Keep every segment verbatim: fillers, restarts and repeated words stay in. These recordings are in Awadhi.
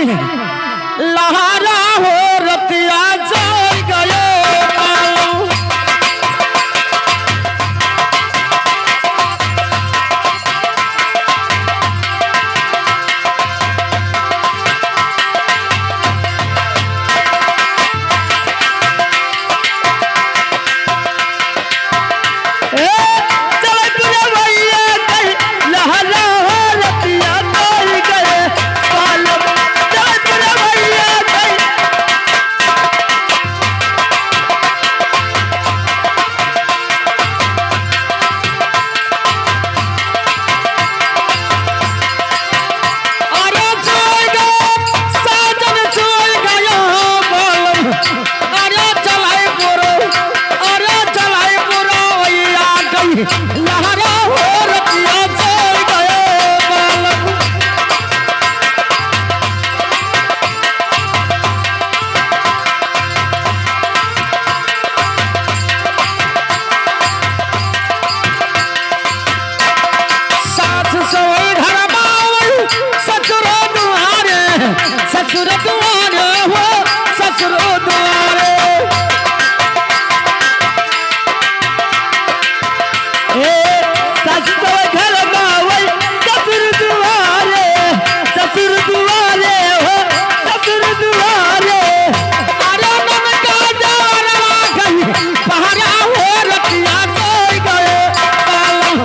लहरा हो रतिया जाई गए। ए, चल तोरे भैया कहीं लहरा हो रतिया जाई गए। बालम, चल तोरे भैया कहीं अरे सोई गयो, साजन सोई गयो, बालम। अरे चलाई पुरो, अरे चलाई पुरो, भैया गई लहरा हो रतिया सोई गयो, बालम। सास सोई घर बावई, ससुर दुआरे, ससुर दुआरे हो, ससुर दुआरे। ए, सास सोई घर बावई, ससुर दुआरे, ससुर दुआरे हो, ससुर दुआरे। अरे ननका जवरवा गई, पहरा हो रतिया सोई गए। बालम,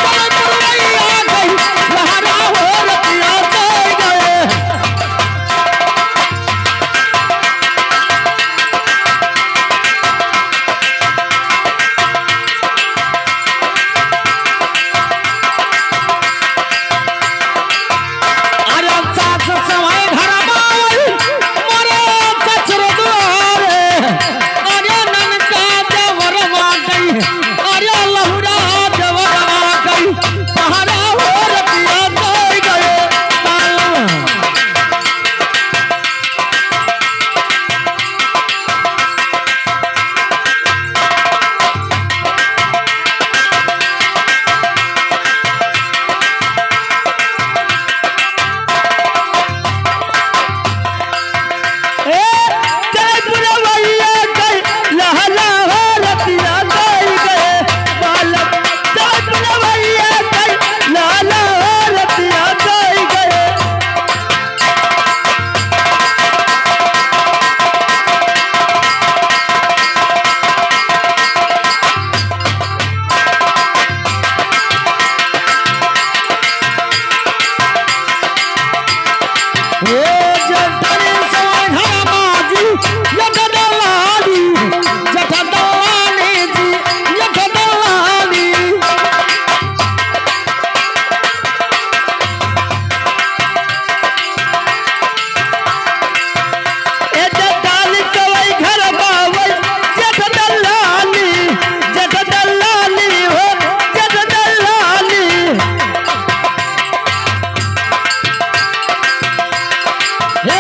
चल पुरवैया गई, लहरा हो रतिया सोई गए। अरे सास सवाई घर बावई, मोरे ससुर दुआरे। अरे ननका देवरवा गई, अरे लहुरा देवरवा गई, पहरा हो रतिया जाई गए। ए, जय बुलवैया जय, लहला हो रतिया गई गए, बालम। जय बुलवैया जय, लहला हो रतिया गई गए। ए जठरी सोहर माजी, जठ दलाली, जठ दलाली जी, जठ दलाली। ए जठाली सवई घर बावई, जेठ दलाली, जेठ दलाली हो, जेठ दलाली। हे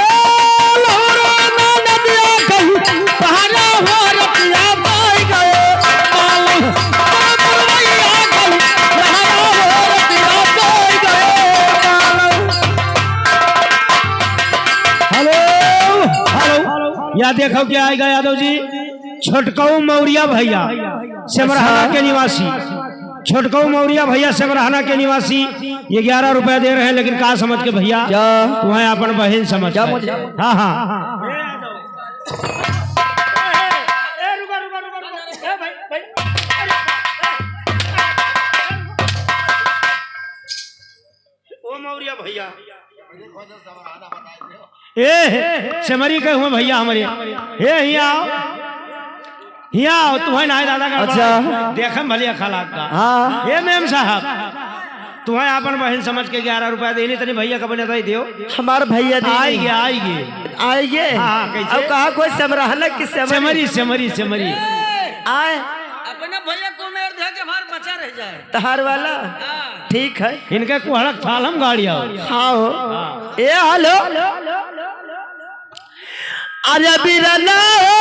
लहरा ना नदिया गई, पहरा हो रतिया जाई गए। मालम, पुरवैया गई, लहरा हो रतिया जाई गए। मालम। Hello, hello. या देखो क्या आएगा यादव जी, छोटकऊ मौर्या भैया, सेमरहाना के निवासी। छोटकऊ मौर्या भैया, सेमरहाना के निवासी, ये ग्यारह रुपया दे रहे हैं, लेकिन का समझ के भैया? क्या? तुम्हें अपन बहन समझ के। मुझे? हाँ, हाँ। ओ मौर्या भैया। ए, सेमरी के हुआ भैया हमरे। ए, हियाँ आओ। हियाँ आओ, तुम्हें नाय दादा का अच्छा। बड़ा। देखम भले अखलाक का। हाँ। ए मेम साहब, तुम्हें आपन बहन समझ के ग्यारह रुपया देनी, तनी भैया का बने दे दियो। हमार भैया दी आएगी, नहीं। आएगी। आएगी? हाँ, हाँ, कैसे? अब कहा कोई सेमरहाना कि सेमरी? सेमरी, सेमरी, सेमरी। आए। अपने भैया को मेर दे के बाहर बचा रह जाए। तहार वाला? हाँ। ठीक है। इनके कुहड़क थाल हम गाड़ी आओ। हाँ हो। हाँ। ए, हेलो। अरे बिरना हो,